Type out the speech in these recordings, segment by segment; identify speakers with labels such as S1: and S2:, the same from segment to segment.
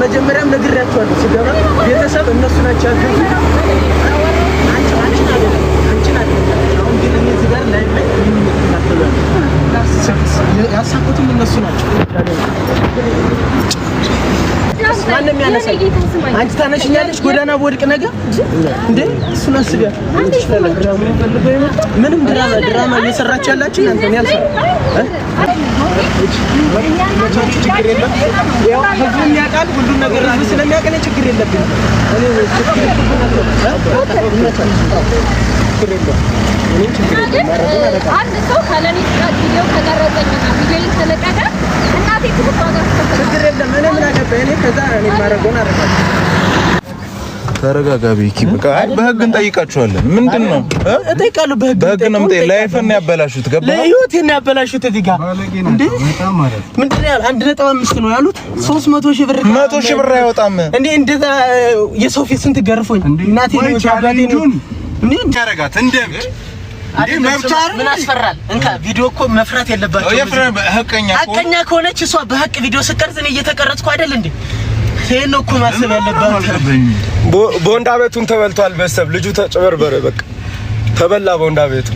S1: መጀመሪያም ነግሬያቸዋለሁ። ስገባ ቤተሰብ እነሱ ናቸው ያገዙት። አንቺ አንቺን አይደለም፣ አንቺን አይደለም። አሁን ግን እኔ እዚህ ጋር ላይ ላይ የሚከታተሉ ያሳኩትም እነሱ ናቸው። ማንም ያነሳኝ? አንቺ ታነሽኛለሽ? ጎዳና ብወድቅ ነገ እንዴ? እሱን አስቢያ። ምንም ድራማ ድራማ እየሰራችሁ ያላችሁ እናንተ ነው ያልሰራ ችግር የለም። ያው ህዝቡም ያውቃል ሁሉን ነገር፣ ህዝቡ ስለሚያውቅ እኔ ችግር የለብኝም። እኔ ችግር የለም። እኔ ችግር የለም።
S2: አንድ ሰው ካለኔ ፍቃድ ቪዲዮ ከቀረጸኝና ቪዲዮን ከለቀቀ እናቴ ትሙት ዋጋ
S1: ችግር የለም። እኔ ምን አገባኝ? እኔ ከዛ እኔ የማደርገውን አደርጋለሁ።
S3: ተረጋጋ ቤኪ። በቃ አይ በህግ እንጠይቃቸዋለን። ምንድን ነው?
S1: እጠይቃለሁ። በህግ
S3: በህግ ነው የምጠይቅ። Life ን ነው ያበላሹት። ገባህ?
S1: ህይወቴን ነው ያበላሹት። እዚህ ጋር እንዴ ምንድን ነው ያሉት? 1.5 ነው ያሉት። 300,000 ብር።
S3: 100,000 ብር አይወጣም።
S1: እንዴ እንደዛ የሰው ፊት ስንት ገርፎኝ እናቴ ነው አባቴ ነው
S3: እንዴ ያረጋት እንደ እብድ
S1: ምን አስፈራል? እንካ ቪዲዮ እኮ መፍራት የለባቸውም። ሀቀኛ ከሆነች እሷ በሀቅ ቪዲዮ ስቀርጽ እኔ እየተቀረጽኩ አይደል እንዴ? ይሄን ነው እኮ ማሰብ ያለባት።
S4: ቦንዳ ቤቱን ተበልቷል። ቤተሰብ ልጁ ተጨበርበረ። በቃ ተበላ ቦንዳ ቤቱ።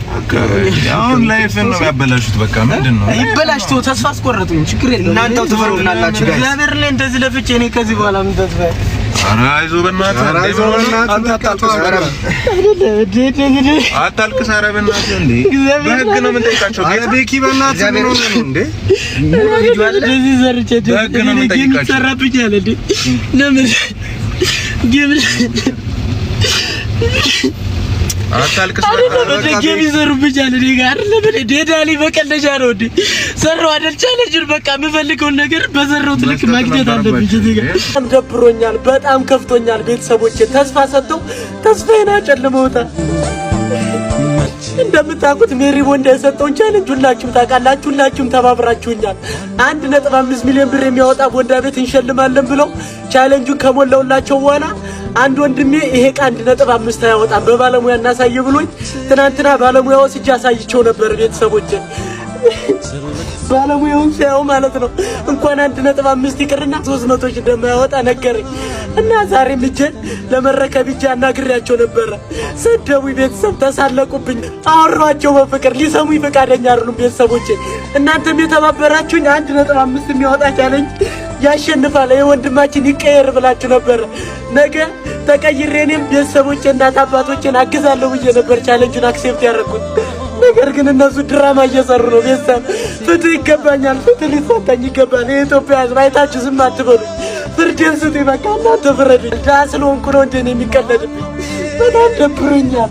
S3: አሁን life ን ነው ያበላሹት። በቃ ምንድን ነው?
S1: ይበላሽ፣ ተው፣ ተስፋ አስቆረጡኝ። ችግር የለውም።
S4: እናንተው ትፈርዱናላችሁ guys።
S1: እግዚአብሔር ላይ እንደዚህ ለፍቼ እኔ ከዚህ በኋላ ምን ተስፋ?
S3: ኧረ አይዞህ በእናትህ፣
S4: አንተ አታልቅስ።
S3: አታልቅስ። ኧረ በእናትህ እንዴ በህግ ነው የምንጠይቃቸው።
S4: ኧረ ቤኪ በእናትህ ምን ሆነህ ነው እንዴ?
S1: እንደዚህ ዘርቼ
S3: በህግ ነው የምንጠይቃቸው።
S1: ይሰራብኛል እንዴ? ለምን game
S3: አታልቅስ።
S1: አይደለም game ይዘሩብኛል እኔ ጋር አይደለም። እኔ ዴዳሊ መቀለጃ ነው እንዴ? ሰራው አይደል challenge ን፣ በቃ የምፈልገውን ነገር በዘራሁት ልክ ማግኘት አለብኝ። እዚህ ጋር በጣም ደብሮኛል፣ በጣም ከፍቶኛል። ቤተሰቦቼ ተስፋ ሰጥተው ተስፋዬን አጨልመውታል። እንደምታውቁት ሜሪ ቦንዳ የሰጠውን challenge ሁላችሁም ታውቃላችሁ። ሁላችሁም ተባብራችሁኛል። 1.5 ሚሊዮን ብር የሚያወጣ ቦንዳ ቤት እንሸልማለን ብለው challenge ኡን ከሞላውላቸው በኋላ አንድ ወንድሜ ይሄ ዕቃ 1.5 አያወጣም፣ በባለሙያ እናሳይ ብሎኝ ትናንትና ባለሙያ ወስጄ አሳይቸው ነበር ቤተሰቦችን። ባለሙያውን ሲያየው ማለት ነው እንኳን 1.5 ይቅርና 300,000 እንደማያወጣ ነገረኝ። እና ዛሬም እጄን ለመረከብ እጄ አናግሬያቸው ነበረ። ሰደቡኝ፣ ቤተሰብ ተሳለቁብኝ። አወሯቸው በፍቅር፣ ሊሰሙኝ ፈቃደኛ አይደሉም ቤተሰቦቼ። እናንተም የተባበራችሁኝ 1.5 የሚያወጣ challenge ያሸንፋል ይህ ወንድማችን ይቀየር ብላችሁ ነበረ። ነገ ተቀይሬ እኔም ቤተሰቦቼ እናት አባቶቼን አግዛለሁ ብዬ ነበር challenge ኡን accept ያደረኩት። ነገር ግን እነሱ ድራማ እየሰሩ ነው። ቤተሰብ ፍትህ ይገባኛል፣ ፍትህ ሊሰጠኝ ይገባል። የኢትዮጵያ ሕዝብ አይታችሁ ዝም አትበሉ። ፍርድን ስጡኝ፣ በቃ እናንተ ፍረዱኝ። ድሀ ስለሆንኩ ነው እንደ እኔ የሚቀለድብኝ። በጣም ደብሮኛል።